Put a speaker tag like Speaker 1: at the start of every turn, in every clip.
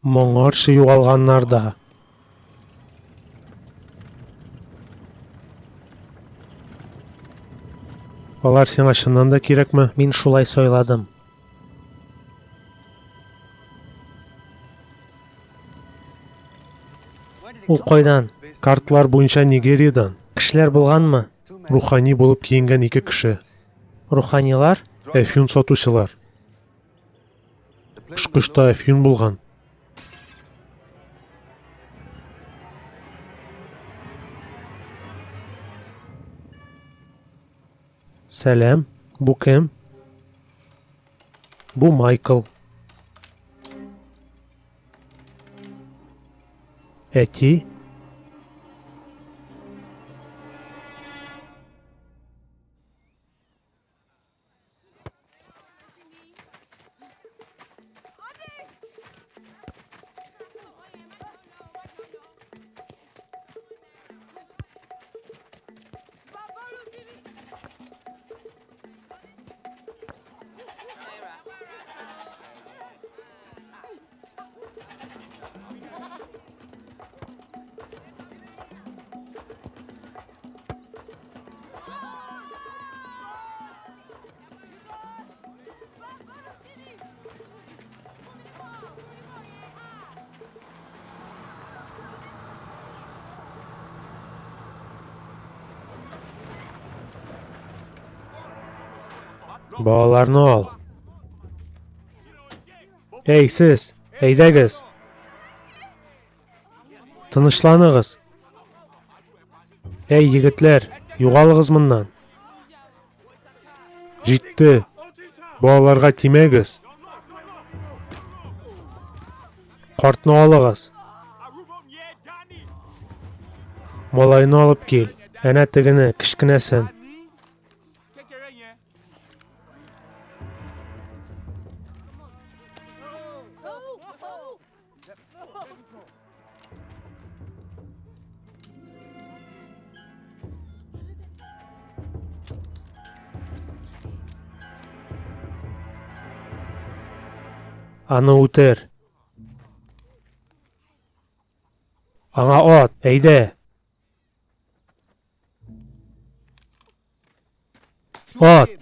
Speaker 1: Моңарчы югалганнар да. Алар сиңа чыннан да кирәкме? Мин шулай сайладым. Ул кайдан? Картлар буенча Нигериядән. Кешеләр булганмы? Рухани булып киенгән ике кеше. Руханилар? Әфьюн сатучылар. Очкычта әфьюн булган. Сәлам, бу кем? Бу Майкл. Әти? Балаларны ал. Эй, сез, әйдәгез. Тынычланыгыз. Әй, егетләр, югалыгыз моннан. Җитте. Балаларга тимәгез. Картны алыгыз. Малайны алып кил. Әнә тегене, кечкенәсен. Аны үтер. Аңа ат, әйдә. Ат.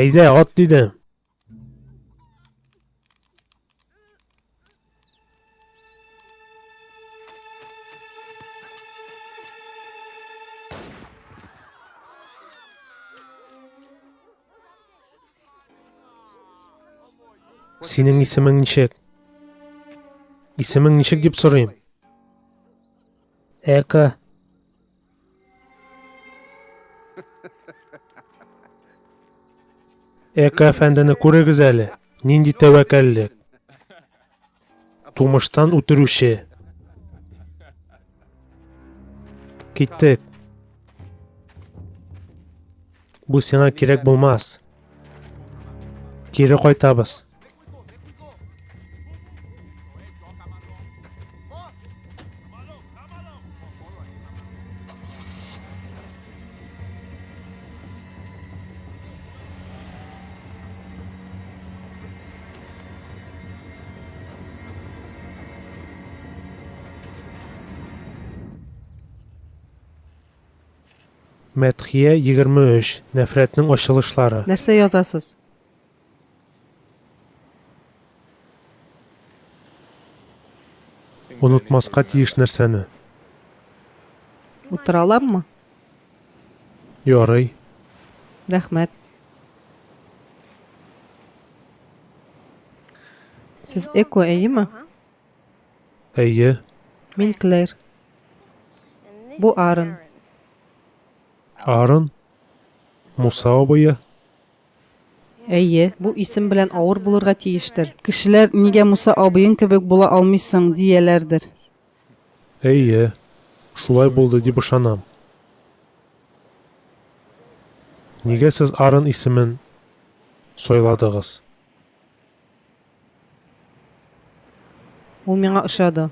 Speaker 1: Әйдә, ат дидем. Синең исемең ничек? Исемең ничек дип сорыйм?
Speaker 2: Эко.
Speaker 1: Эко әфәндене күрегез әле. Нинди тәвәккәллек. Тумыштан үтерүче. Киттек. Бу сиңа кирәк булмас. Кире кайтабыз. Мәдхия 23. Нәфрәтнең ачылышлары.
Speaker 3: Нәрсә язасыз?
Speaker 1: Онытмаска тиеш нәрсәне.
Speaker 3: Утыра аламмы?
Speaker 1: Ярый.
Speaker 3: Рәхмәт. Сез Эко, әйеме?
Speaker 1: Әйе.
Speaker 3: Мин Клэр. Бу Аарон.
Speaker 1: Аарон? Муса абые?
Speaker 3: Әйе, бу исем белән авыр булырга тиештер.
Speaker 4: Кешеләр, нигә Муса абыең кебек була алмыйсың, дияләрдер.
Speaker 1: Әйе, шулай булды дип ышанам. Нигә сез Аарон исемен сайладыгыз?
Speaker 3: Ул миңа ошады.